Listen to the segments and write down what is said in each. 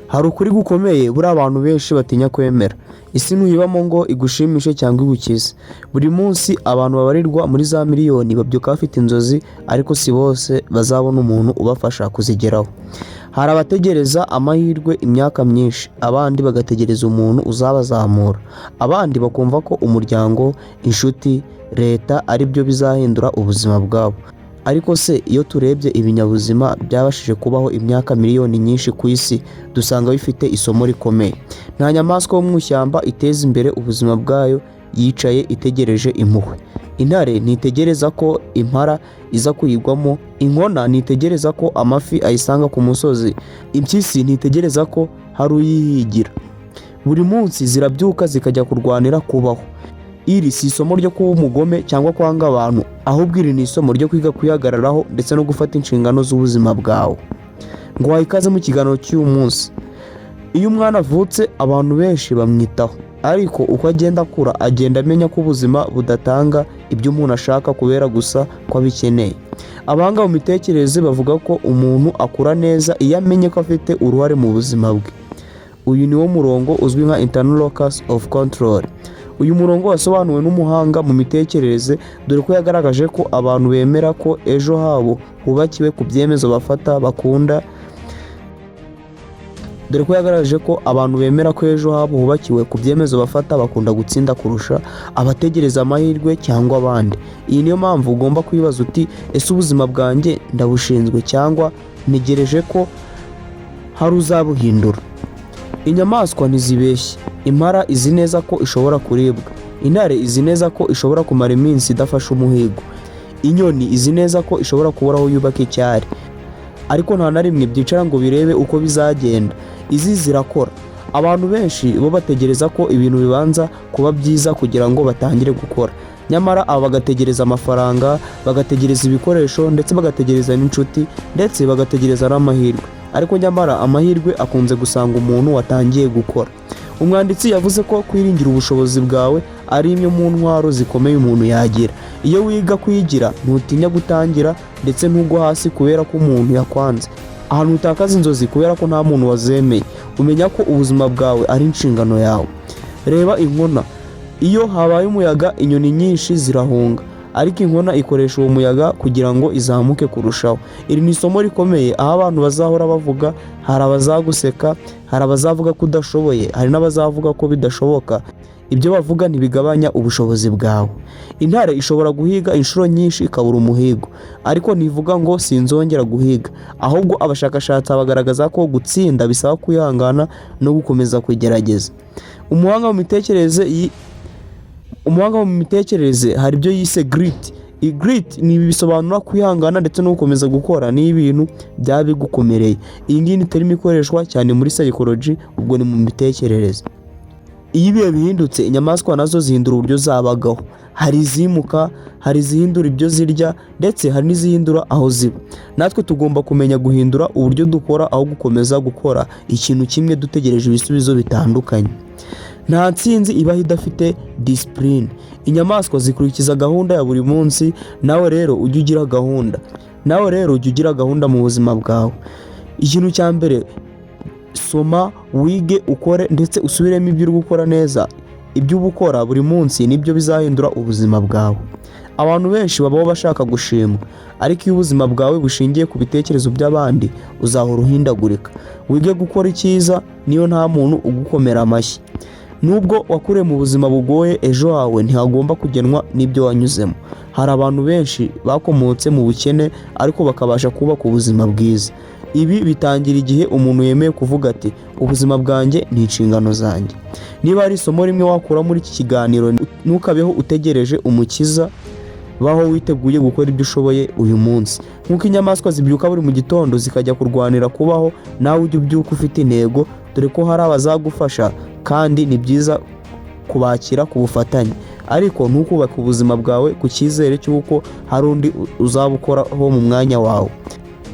Hari ukuri gukomeye buriya abantu benshi batinya kwemera. Isi ntuyibamo ngo igushimishe cyangwa igukize. Buri munsi abantu babarirwa muri za miliyoni babyuka bafite inzozi, ariko si bose bazabona umuntu ubafasha kuzigeraho. Hari abategereza amahirwe imyaka myinshi, abandi bagategereza umuntu uzabazamura, abandi bakumva ko umuryango, inshuti, leta ari byo bizahindura ubuzima bwabo. Ariko se iyo turebye ibinyabuzima byabashije kubaho imyaka miliyoni nyinshi ku isi, dusanga bifite isomo rikomeye. Nta nyamaswa yo mu ishyamba iteza imbere ubuzima bwayo yicaye itegereje impuhwe. Intare ntitegereza ko impara iza kuyigwamo, inkona ntitegereza ko amafi ayisanga ku musozi, impyisi ntitegereza ko hari uyihigira. Buri munsi zirabyuka zikajya kurwanira kubaho. Iri si isomo ryo kuba umugome cyangwa kwanga abantu, ahubwo iri ni isomo ryo kwiga kwihagararaho ndetse no gufata inshingano z'ubuzima bwawe. Nguhaye ikaze mu kiganiro cy'uyu munsi. Iyo umwana avutse, abantu benshi bamwitaho, ariko uko agenda akura agenda amenya ko ubuzima budatanga ibyo umuntu ashaka kubera gusa ko abikeneye. Abahanga mu mitekerereze bavuga ko umuntu akura neza iyo amenye ko afite uruhare mu buzima bwe. Uyu ni wo murongo uzwi nka internal locus of control. Uyu murongo wasobanuwe n'umuhanga mu mitekerereze, dore ko yagaragaje ko abantu bemera ko ejo habo hubakiwe ku byemezo bafata bakunda dore ko yagaragaje ko abantu bemera ko ejo habo hubakiwe ku byemezo bafata bakunda gutsinda kurusha abategereza amahirwe cyangwa abandi. Iyi niyo mpamvu ugomba kwibaza uti: "Ese ubuzima bwanjye ndabushinzwe cyangwa ntegereje ko hari uzabuhindura?" Inyamaswa ntizibeshye. Impara izi neza ko ishobora kuribwa, intare izi neza ko ishobora kumara iminsi idafashe umuhigo, inyoni izi neza ko ishobora kubura aho yubaka icyari, ariko nta na rimwe byicara ngo birebe uko bizagenda. Izi zirakora. Abantu benshi bo bategereza ko ibintu bibanza kuba byiza kugira ngo batangire gukora. Nyamara aba bagategereza amafaranga, bagategereza ibikoresho, ndetse bagategereza n'inshuti, ndetse bagategereza n'amahirwe. Ariko nyamara amahirwe akunze gusanga umuntu watangiye gukora. Umwanditsi yavuze ko kwiringira ubushobozi bwawe ari imwe mu ntwaro zikomeye umuntu yagira. Iyo wiga kwigira, ntutinya gutangira, ndetse ntugwa hasi kubera ko umuntu yakwanze. Ahantu utakaza inzozi kubera ko nta muntu wazemeye, umenya ko ubuzima bwawe ari inshingano yawe. Reba inkona. Iyo habaye umuyaga, inyoni nyinshi zirahunga, ariko inkona ikoresha uwo muyaga kugira ngo izamuke kurushaho. Iri ni isomo rikomeye. Aho abantu bazahora bavuga, hari abazaguseka, hari abazavuga ko udashoboye, hari n'abazavuga ko bidashoboka. Ibyo bavuga ntibigabanya ubushobozi bwawe. Intare ishobora guhiga inshuro nyinshi ikabura umuhigo, ariko ntivuga ngo "Sinzongera guhiga". Ahubwo abashakashatsi bagaragaza ko gutsinda bisaba kwihangana no gukomeza kugerageza. Umuhanga mu mitekerereze hari ibyo yise grit. Grit ni ibi bisobanura kwihangana ndetse no gukomeza gukora niyo ibintu byaba bigukomereye. Iyi ngiyi ni term ikoreshwa cyane muri psychology, ubwo ni mu mitekerereze. Iyo ibihe bihindutse, inyamaswa nazo zihindura uburyo zabagaho. Hari izimuka, hari izihindura ibyo zirya, ndetse hari n'izihindura aho ziba. Natwe tugomba kumenya guhindura uburyo dukora aho gukomeza gukora ikintu kimwe dutegereje ibisubizo bitandukanye. Nta ntsinzi ibaho idafite discipline. Inyamaswa zikurikiza gahunda ya buri munsi. Nawe rero ujye ugira gahunda mu buzima bwawe. Ikintu cya mbere, soma, wige, ukore, ndetse usubiremo ibyo uri gukora neza. Ibyo uba ukora buri munsi nibyo bizahindura ubuzima bwawe. Abantu benshi babaho bashaka gushimwa, ariko iyo ubuzima bwawe bushingiye ku bitekerezo by'abandi, uzahora uhindagurika. Wige gukora icyiza niyo nta muntu ugukomera amashyi. Nubwo wakuriye mu buzima bugoye, ejo hawe ntihagomba kugenwa n'ibyo wanyuzemo. Hari abantu benshi bakomotse mu bukene ariko bakabasha kubaka ubuzima bwiza. Ibi bitangira igihe umuntu yemeye kuvuga ati: "Ubuzima bwanjye ni inshingano zanjye." Niba hari isomo rimwe wakura muri iki kiganiro, ntukabeho utegereje umukiza. Baho witeguye gukora ibyo ushoboye uyu munsi. Nk'uko inyamaswa zibyuka buri mu gitondo zikajya kurwanira kubaho, nawe ujye ubyuka ufite intego, dore ko hari abazagufasha kandi ni byiza kubakira ku bufatanye, ariko ntukubake ubuzima bwawe ku cyizere cy'uko hari undi uzabukoraho mu mwanya wawe.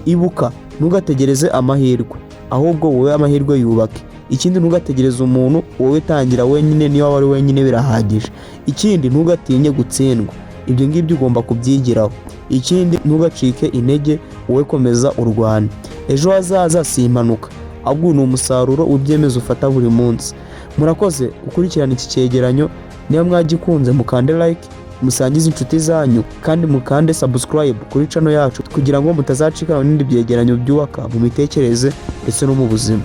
Ibuka, ntugategereze amahirwe, ahubwo wowe amahirwe yubake. Ikindi, ntugategereze umuntu, wowe tangira wenyine. Niba wari wenyine birahagije. Ikindi, ntugatinye gutsindwa. Ibyo ngibyo ugomba kubyigiraho. Ikindi, ntugacike intege, wowe komeza urwane. Ejo hazaza si impanuka. Ahubwo ni umusaruro w'ibyemezo ufata buri munsi. Murakoze gukurikirana iki cyegeranyo. Niba mwagikunze, mukande like, musangize inshuti zanyu, kandi mukande subscribe kuri channel yacu kugira ngo mutazacikana n'ibindi byegeranyo byubaka mu mitekerereze ndetse no mu buzima.